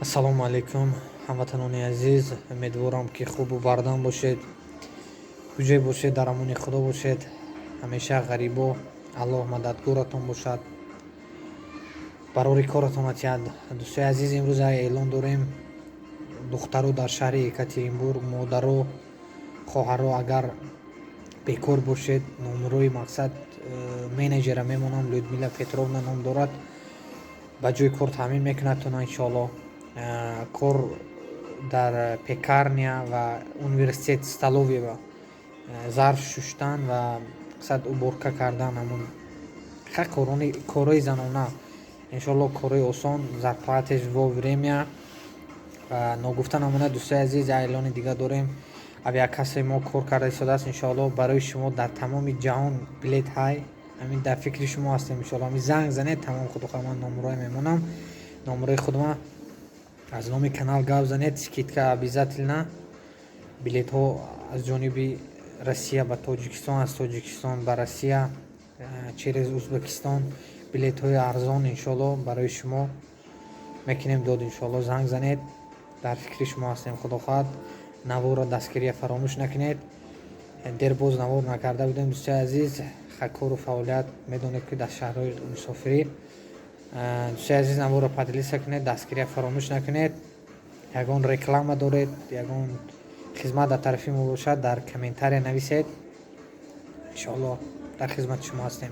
Ассалому алайкум, ҳамватанони азиз. Умедворам, ки хубу бардам бошед, куҷое бошед, дар амони Худо бошед. Ҳамеша ғарибо Аллоҳ мададгоратон бошад, барори коратон атиҳад. Дӯстои азиз, имрӯз як эълон дорем. Духтаро дар шаҳри Екатеринбург, модаро, хоҳаро, агар бекор бошед, номерои мақсад менеҷера мемонам, Людмила Петровна ном дорад, ба ҷои кор таъмин мекунадтон, иншоаллоҳ. Кор дар пекарня ва университет, столовая, зарф шуштан ва мақсад уборка кардан, ҳамун ха корҳои занона, иншоаллоҳ, корҳои осон, зарплаташ вовремя. Ва ногуфта намонад, дӯстои азиз, як эълони дига дорем. Авиакассаи мо кор карда истодааст, иншоаллоҳ. Барои шумо дар тамоми ҷаҳон билет ҳай, ҳамин дар фикри шумо ҳастем, иншоаллоҳ. Ҳамин занг занед, тамом. Худохоҳ, ман номерое мемонам, номерои худма, аз номи канал гап занед, скидка обязательно. Билетҳо аз ҷониби Россия ба Тоҷикистон, аз Тоҷикистон ба Россия через Узбекистон, билетҳои арзон, иншоаллоҳ, барои шумо мекунем дод, иншоаллоҳ. Занг занед, дар фикри шумо ҳастем, худо хоҳад. Наворро дастгирия фаромӯш накунед. Дербоз навор накарда будем, дӯстои азиз, кору фаъолият медонед, ки дар шаҳрҳои мусофирӣ. Дӯстои азиз, наворро поделиться кунед, дастгирия фаромӯш накунед. Ягон реклама доред, ягон хизмат дар тарафи мо бошад, дар комментария нависед, иншоаллоҳ, дар хизмати шумо ҳастем.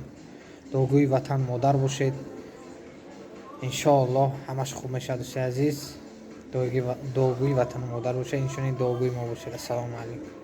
Дуогӯи ватан, модар бошед, иншоаллоҳ, ҳамаш хуб мешавад. Дӯстои азиз, дуогӯи ватану модар бошед, инчунин дуогӯи мо бошед. Ассалому алайкум.